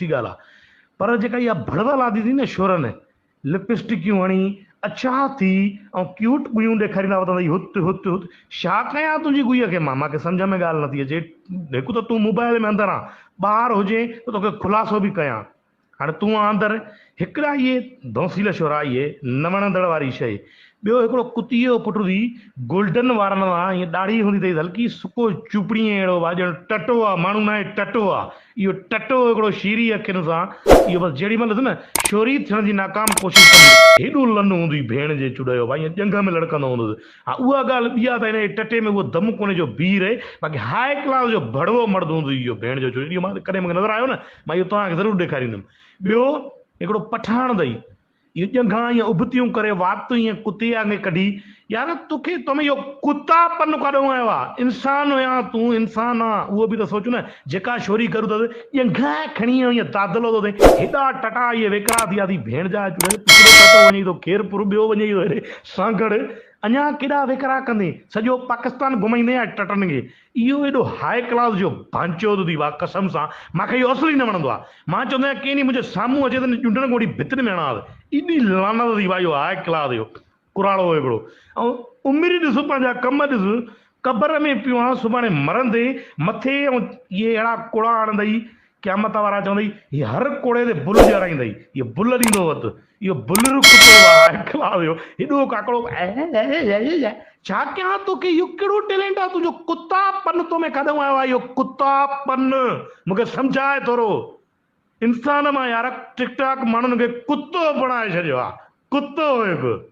سٺي ڳالهه آ پر جيڪا اها ڀڙوه لادي ٿي نه شورن لپسٽڪيون هڻي اڇا ٿي ۽ ڪيوٽ ڳويون ڏيکاريندا وتندا هي هت هت هت شا ڪيان تنهنجي ڳوئي کي مان مانکي سمجهه ۾ ڳالهه نٿي اچي هڪ ته تون موبائل ۾ اندر آن ٻاهر هجين ته توکي خلاصو به ڪيان هاڻي تون آن اندر هڪڙا اهي ڌونسيل شورا اهي نه وڻندڙ واري شيء ٻيو هڪڙو ڪتي جو پٽ هوندي گولڊن وارن وان ائين ڏاڙهي هوندي اٿئي هلڪي سڪو چوپڙي اهڙو وا ڄڻ ٽٽو آ ماڻهو ناهي ٽٽو آ اهو ٽٽو هڪڙو شيري اکين سان اهو بس جهڙي مهل ڏس نه شوري ٿيڻ جي ناڪام ڪوشش ڪندي هيڏو لن هوندي ڀيڻ جي چڙ جو ڀائي ائين ڄنگهه ۾ لڙڪندو هوندس ها اها ڳالهه ٻي آ ته هن جي ٽٽي ۾ اهو دم ڪونهي جو بيهي رهي باقي هاء ڪلاس جو ڀڙوو مرد هوندو اهو ڀيڻ جو چڙ اهو مان ڪڏهن مونکي نظر آيو نه مان اهو توهان کي ضرور ڏيکاريندم ٻيو هڪڙو پٺاڻ اٿئي اهو ڄنگهان ائين ابتيون ڪري وات ائين ڪتي آنگي ڪڍي، يار توکي تو ۾ اهو ڪتا پن ڪاڏئون آيو آ، انسان هيان تون انسان آن اهو به ته سوچ نه، جيڪا شوري ڪرون ته ڄنگهان کڻي ائين دادلو ٿو ٿئين، هيڏا ٽٽا اهي ويڪرا ٿي ويا ٿي ڀيڻ جا چڙيل هڪڙو ٽٽو وڃي ٿو خيرپور ٻيو وڃي ٿو هيڏي سانگهڙ اڃان ڪيڏا ويڪرا ڪندين، سڄو پاڪستان گهمائيندين يا ٽٽن کي. اهو ايڏو هاء ڪلاس جو ڀانچو ٿو ٿي واھ قسم سان مان کي اهو اصل ئي نه وڻندو آ مان چوندو آهيان ڪنهن ڏينهن منهنجي سامهون اچي ته ڄنڊڻ کان وٺي ڀتين ۾ هڻانس ايڏي لعنت ٿي واھ اهو هاء ڪلاس جو ڪراڙو هڪڙو ۽ عمر ڏس پنهنجا ڪم ڏس قبر ۾ پيو آن سڀاڻي مرندين مٿي ۽ اهي اهڙا ڪوڙا هڻندئي قيامت وارا چوندئي هي هر ڪوڙي تي بل ڄارائيندئي اهو بل ڏيندو وت اهو بلر ڪتو آ اخلاص جو هيڏو ڪاڪڙو ڇا ڪيان توکي اهو ڪهڙو ٽيلنٽ آ تنهنجو ڪتا پن تو ۾ ڪاڏئون آيو آ اهو ڪتا پن مونکي سمجهاء ٿورو انسان مان يار ٽڪ ٽاڪ ماڻهن کي ڪتو بڻائي ڇڏيو آ ڪتو هڪ.